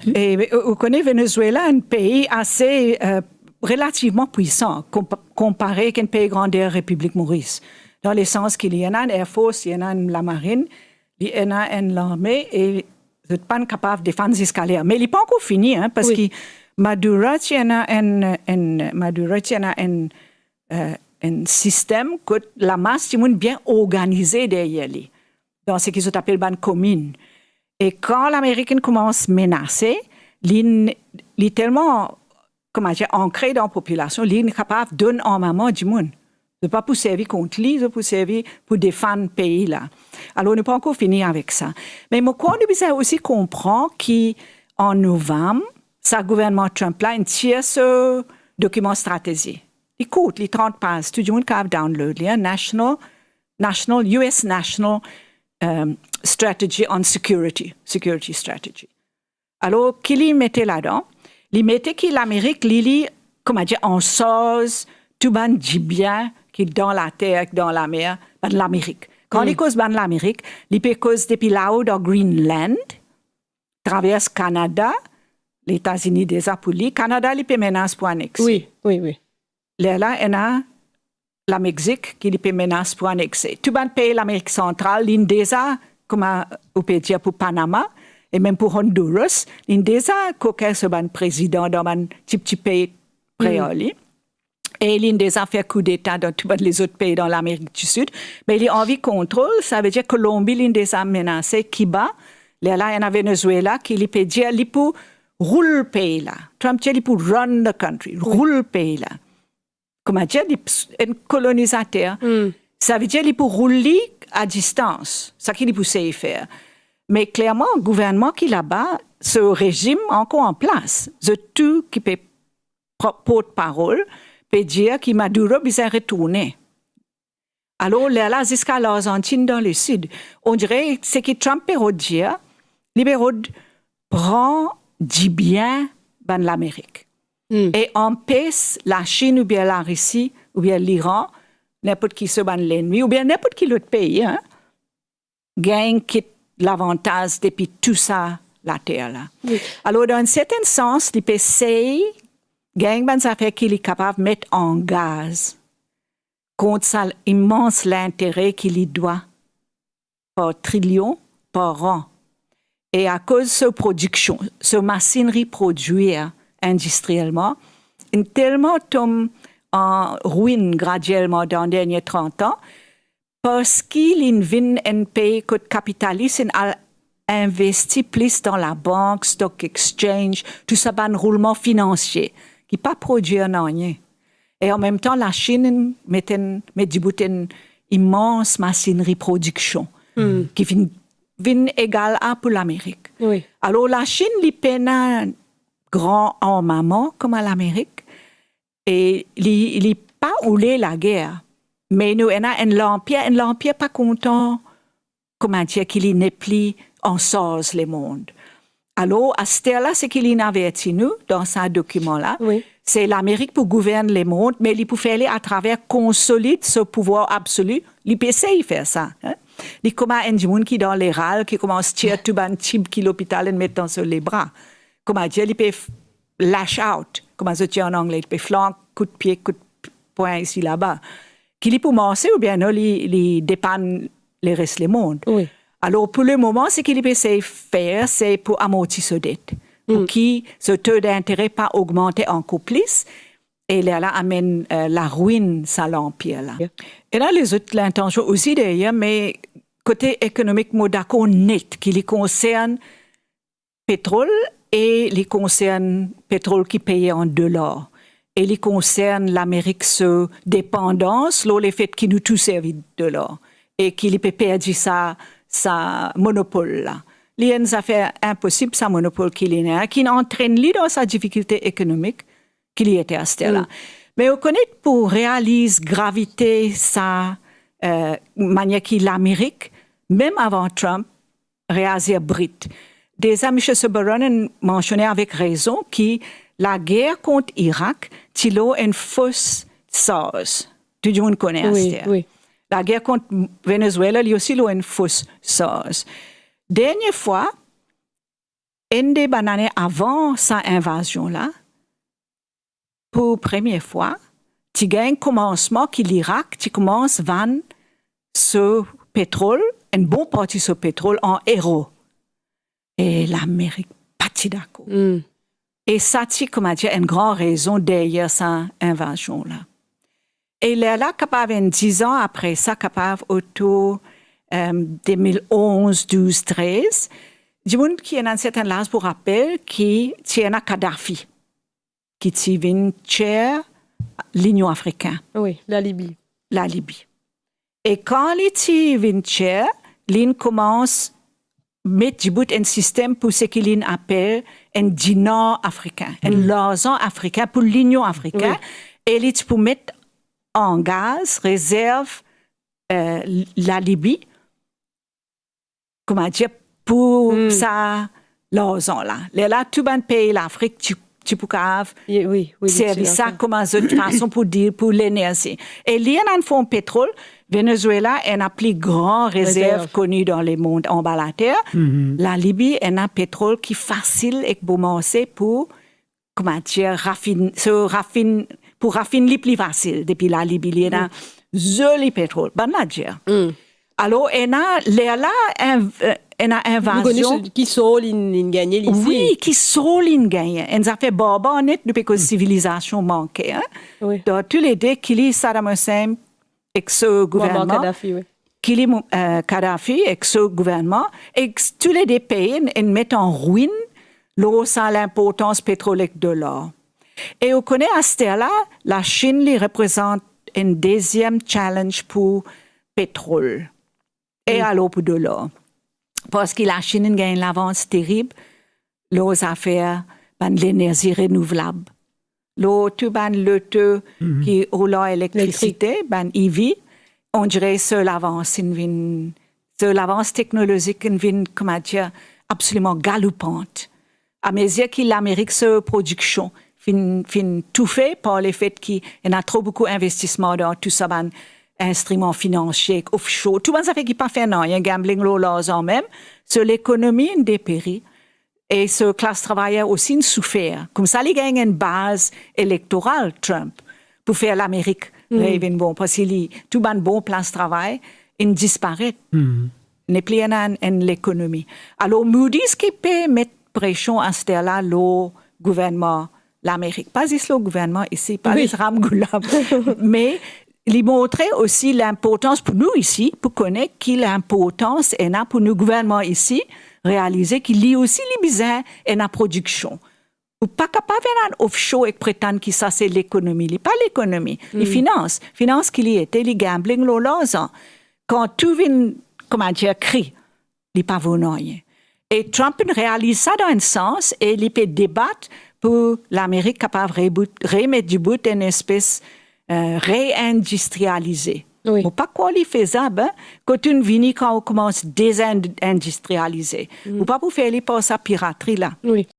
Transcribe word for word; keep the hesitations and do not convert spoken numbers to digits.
E, e, ou kone Venezuela enn pei ase, eh, relativman pwisan, konp-, konpare ek enn pei grander Repiblik Moris. Dan lesans ki li ena enn Air Force, li ena enn lamarin, li ena enn larme, e zot pa'nn kapav defann ziska ler. Me li pa ankor fini, hein, parski Wi. Maduro ti ena enn, enn, Maduro ti ena enn, eh, enn sistem kot lamas dimoun bien organize deryer li, dan seki zot apel bann komin. E kan Lamerik inn koumans menase, li, li telman, kouma dir, ankre dan popilasion, li kapav donn armaman dimoun. Zot pa pou servi kont li, zot pou servi pou defann pei la. Alor, nou pa ankor fini avek sa. Me mo krwar nou bizin osi konpran ki an novam, sa gouvernman Trump la inn tir so dokiman stratezi. Li kourt, li trant paz, tou dimoun kapav download li, hein, National, National, U S National, um, Strategy on Security, Security Strategy. Alor, ki li mete ladan? Li mete ki Lamerik, li, li, kouma dir, ansarz tou bann dibien ki dan later ek dan lamer, bann Lamerik. Kan li Hmm. koz bann Lamerik, li pe koz depi lao dan Greenland, travers Kanada, Letazini deza pou li, Kanada li pe menas pou anekse. Wi, wi, wi. Lerla ena Lamexik ki li pe menas pou anekse. Tou bann pei Lamerik Santral, li'nn deza, kouma ou pe dir, pou Panama, e mem pou Honduras, li'nn deza koker so bann prezidan dan bann tipti pei pre ar li. E li'nn deza fer koudeta dan tou bann lezot pei dan Lamerik di Sid. Me li anvi kontrol, savedir Kolonbi li'nn deza menase, Kiba, lerla ena Venezuela ki li pe dir li pou roul pei la. Trump dir li pou run the country, roul pei la. Kouma dir, li p-, enn kolonizater. Hmm. Savedir li pou roul li a distans, sa ki li pou sey fer. Me klerman, gouvernman ki laba, so rezim ankor an plas. Zot tou ki pe pro-, portparol, pe dir ki Maduro bizin retourne. Alor, lerla ziska Larzantinn dan lesid, on dire seki Trump pe rod dir, li pe rod pran dibien bann Lamerik. Hmm. E anpes Lachinn oubien Larisi, oubien Liran, ninport ki so bann lennmi, oubien ninport ki lot pei, hein, gagn kit lavantaz depi tou sa later la. Wi. Alor, dan enn sertenn sans, li pe sey gagn bann zafer ki li kapav met an gaz kont sa imans lintere ki li dwa par trilion par an. E akoz so prodiksion, so masinri prodwir indistrielman, inn telman tom an rwinn gradielman dan dernie trant an, parski li'nn vinn enn pei kot kapitalis inn al investi plis dan labank, stock exchange, tou sa bann roulman finansie ki pa prodwir nanye. E anmemtan, Lachinn met enn, met dibout enn imans masinri prodiksion, hmm, ki finn vinn egal a pou Lamerik. Wi. Alor, Lachinn, li pena gran armaman kouma Lamerik, e li, li pa oule lager. Me nou ena enn lanpir, enn lanpir pa kontan, kouma dir, ki li nepli ansarz lemond. Alor, aster la, seki li'nn averti nou dan sa dokiman la, wi, se Lamerik pou gouvern lemond, me li pou fer li atraver konsolid so pouvwar absoli. Li pe sey fer sa, hein. Li kouma enn dimoun ki dan leral, ki koumans tir tou bann tib ki lopital inn met dan so lebra. Kouma dir, li pe f-, lash out, kouma zot dir an angle, li pe flank kout pie, kout pwin isi laba. Ki li pou marse oubien non, li, li depann leres lemond. Wi. Alor, pou lemoman, seki li pe sey fer, se pou amorti so det. Pou, mm, ki so to dintere pa ogmante ankor plis, e lerla amenn, eh, larwinn sa lanpir la. Yeah. Ena lezot lintansion osi deryer, me kote ekonomik, mo dakor net ki li konsern petrol, e li konsern petrol ki peye an dolar, e li konsern Lamerik so depandans lor lefet ki nou tou servi dolar, e ki li pe perdi sa, sa monopol la. Li enn zafer inposib, sa monopol ki li ena, ki antrenn li dan sa difikilte ekonomik ki li ete aster la. Mm. Me ou kone, pou realiz gravite sa, eh, manier ki Lamerik, mem avan Trump, reazir brit. Deza, misie Soberon inn mansione avek rezon ki lager kont Irak ti lor enn fos sarz. Tou dimoun kone, wi, aster. Wi. Lager kont Venezuela, li osi lor enn fos sarz. Dernie fwa, enn de bann ane avan sa invazion la, pou premie fwa, ti gagn komansman ki Lirak ti koumans vann so petrol, enn bon parti so petrol an ero. E Lamerik pa ti dakor. Mm. E sa ti, koumadir, enn gran rezon deryer sa invazion la. E lerla, kapav enn diz an apre sa, kapav otour, em, de mil onz, douz, trez, dimoun ki ena enn sertin laz pou rapel ki ti ena Kadhafi, ki ti vinn chair Linion Afrikin. Wi, Lalibi. Lalibi. E kan li ti vinn chair, linn koumans met dibout enn sistem pou seki linn apel enn dinar afrikin, enn larzan afrikin pou Linion Afrikin, wi, e li ti pou met an gaz rezerv, eh, Lalibi, koumadir, pou sa larzan la. Lerla tou bann pei Lafrik ti, ti pou kapav servi sa kouma zot fason pou dir, pou lenerzi. E li ena enn form petrol, Venezuela ena pli gran rezerv koni dan lemond anba later. Lalibi ena petrol ki fasil ek bon marse pou, koumadir, rafin-, so rafin-, pou rafinn li pli fasil depi Lalibi, li ena zoli petrol. Bann la dir. Alor, ena, lerla, env-, eh, ena invazion. Nou kone ki sor linn, linn gagne li isi. Wi, ki sor linn gagne. Enn zafer barbar net, nou pe koz sivilizasion manke, en. Wi. Dan toulede, ki li Saddam Hussein ek so gouvernman, Kadhafi, wi, ki li, eh, Kadhafi ek so gouvernman, ek toulede pei inn, inn met an rwinn lor sa linportans petrol ek dolar. E ou kone, asterla, Lasinn, li reprezant enn deziem challenge pou petrol. E alor pou dolar. Parski Lasinn inn gagn lavans terib lor zafer bann lenerzi renouvlab. Lor tou bann loto ki roul ar elektrisite, bann E V, on dire so lavans inn vinn, so lavans teknolozik inn vinn, koumadir, absoliman galopant. Amezir ki Lamerik so prodiksion finn, finn toufe par lefet ki ena tro boukou investisman dan tou sa bann instriman finansie, offshore, tou bann zafer ki pa fer nanye, gambling lor larzan mem, so lekonomi inn deperi, e so klas travayer osi inn soufer. Koumsa li gagn enn baz elektoral, Trump, pou fer Lamerik revinn bon, parski li, tou bann bon plas travay inn disparet. Nepli ena enn, enn lekonomi. Alor, Moody's ki pe met presion asterla lor gouvernman Lamerik. Pa zis lor gouvernman isi, pa zis Ram Gulab. Me li montre osi linportans pou nou isi, pou kone ki linportans ena pou nou gouvernman isi realize ki li osi li bizin ena prodiksion. Ou pa kapav ena enn offshore ek pretann ki sa se lekonomi. Li pa lekonomi, li finans. Finans ki li ete, li gambling lor larzan. Kan tou vinn, koumadir, kri, li pa vo nanye. E Trump inn realiz sa dan enn sans e li pe debat pou Lamerik kapav rebout, remet dibout enn espes, eh, reindistrialize. Wi. Mo pa krwar li fezab, en, kot inn vini kan ou koumans dezindistrialize. Ou pa pou fer li par sa piratri la. Wi.